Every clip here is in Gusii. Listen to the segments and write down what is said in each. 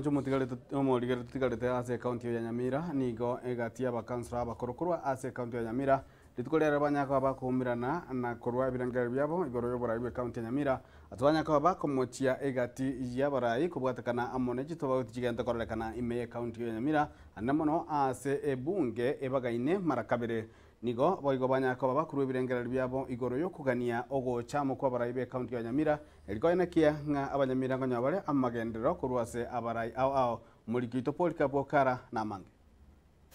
Omorigeri totigarete ase ekaunti ya Nyamira nigo egati y'abakansora abakoro korwa ase ekaunti ya Nyamira rituko riare banyare koba bakoumerana na korwa ebirengererio biabo igoro y'oborai bw'ekaunti ya Nyamira ase banyare koba bakomochia egati y'abarai kobwatekana amo ne chitobauti chigente kororekana ime y'ekaunti ya Nyamira ande mono ase ebunge ebagaine mara kabere. Nigo boigo banyare koba bakorua ebirengererio biabo igoro y'okogania ogocha amo kw'abarai b'ekaunti ya Nyamira Erio koenekia ng'a abanyamira nkonyoa bare amagenderero korwa ase abarai ao ao, omoriki oito Polycarp Okara namange.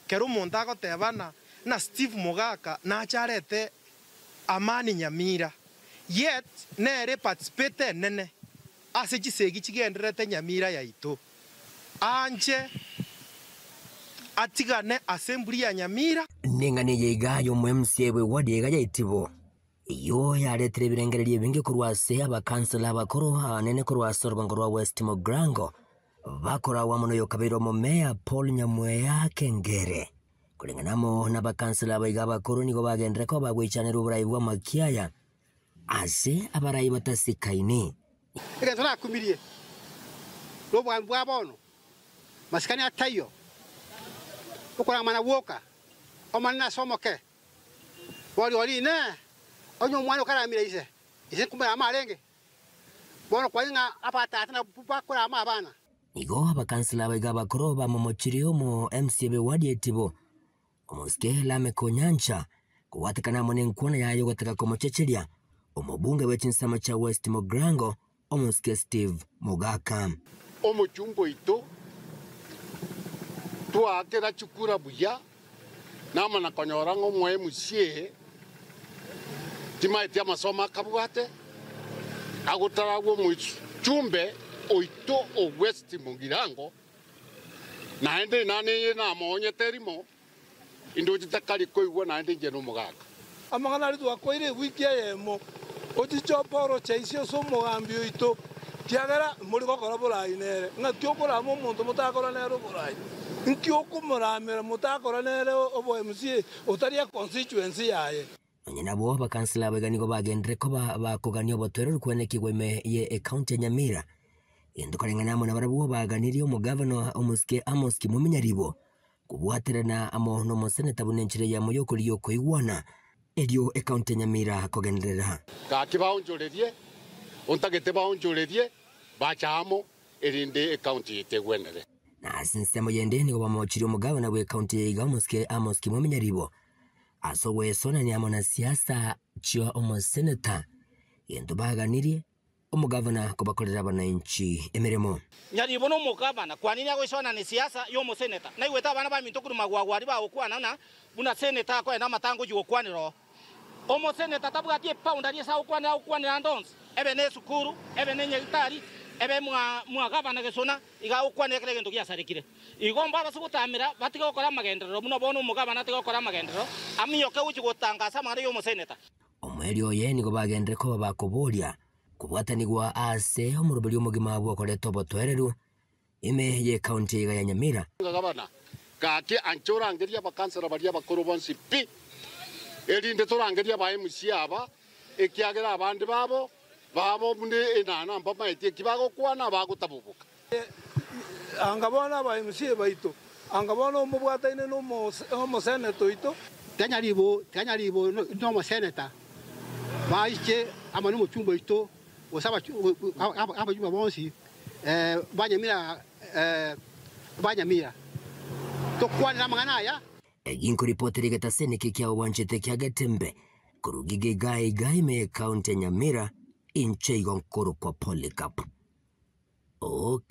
Kera omonto agotebana ng'a Steve Mogaka nache arete amani Nyamira, yet nere eparticipate enene ase chisegi chigendererete Nyamira yaito. Anche atigane assembly ya Nyamira. Neng'ana eye iga y'omo-MCA bw'eward iga ya Itibo. Eyio yaretire ebirengererio ebinge korwa ase abakansela abakoro abanene korwa ase orogongo rwa West Mugirango, bakoragwa amo noyokabeire omomeya Paul Nyamweya Kengere. Koreng'ana amo nabakansela abaiga abakoro nigo bagenderere koba bagoichanerwa oborai bw'amakiaya ase abarai batasikaini. Egento nakumirie nobwami bwa bono, masikani ataiyo, okoramana gwoka, Omonene ase omoke. Boria oria, Inee! Onye omwana okaramire ise, ise nkomorama arenge? Bono kwanyora ng'a abatata nabwo bakorama abana. Nigo abakansela abaiga abakoro bamomochirie omo MCA b'ewadi ya Itibo, omosike Lameck Onyancha, kobwatekana amo nenkwana yaye ogotaka komochecheria omobunge bwe chinsemo chia West Mugirango, Omosike Steve Mogaka. Omochumba oito twaakera chikura buya, namana konyora ng'a omoe MCA timaeti amasomo akabwate, agotaragwa omochumbe oito o West Mugirango, naende inani eye namoonyete erimo, Indoche takari koigwa naende inche nomogaka. Amang'ana aria twakoire ewiki eyemo, ochiche oporoche isio ase omogambi oito, kiagera mori gokora borai nere. Ng'aki okorama omonto motakora nere oborai? Nki okomoramera motakora nere obo MCA otari econstituency yaye? Nonya nabwo, abakansela abaiga nigo bagenderere koba bakogania obotoereru kwenekigwa ime ye ecounty ya Nyamira. Gento koreng'ana amo nabarabwo baganirie omogavana omosike Amos Kimumi Nyaribo kobwaterana amo nomoseneta buna enchera eyemo yokorigia okoigwana erio ecounty ya Nyamira kogenderera. Gaki baonchorerie, ontagete baonchorerie, bache amo, erinde ecounty yaito egwenere. Na ase ensemo yende nigo bamochirie omogavana bw'ecounty ya iga omosike Amos Kimumi Nyaribo Ase ogwesonania amo na siasa chia omoseneta, gento baganirie omogavana kobakorera abanainchi emeremo. Nyaribo na omogavana kwanini agoisonania siasa ya omoseneta? Naigwete abana baminto korwa magwagwa aria bagokwana ng'a buna seneta akoenda amatanga ochia gokwanera oo. Omoseneta tabwati epound aria ase agokwanera agokwanera ande onsi, ebe ne esukuru, ebe ne nyagitari, ebe mwa mwa gavana gesona. Iga agokwanera kera egento giasarekire. Igo mbabase gotamera, batige gokora amagenderero, buna bono omogabana atige gokora amagenderero, aminyoke gochia gotangasa amang'ana y'omoseneta. Omoerio oye nigo bagenderere koba bakoboria kobwatanigwa ase omoroberio omogima bw'okoreta obotoereru ime y'ecounty iga ya Nyamira. Gavana, gaki anche orangerie abakansela baria abakoro bonsi pi, erinde torangerie aba MCA aba, ekiagera abande babo Babo buna enana mbamaeti eki bagokwana, bagotaboboka. Anga bono aba MCA baito, anga bono omobwataine nomoseneta oito. Tiga Nyaribo nomoseneta baiche amo nomochumba oito, gose abachumba bonsi ba Nyamira, tokwanere amang'ana aya. Eginkoripotera egetaseni kia obwanchete kia Getembe korwa Gigega iga ime y'ecounty ya Nyamira, inche igo nkorokwa Polycarp. Oka.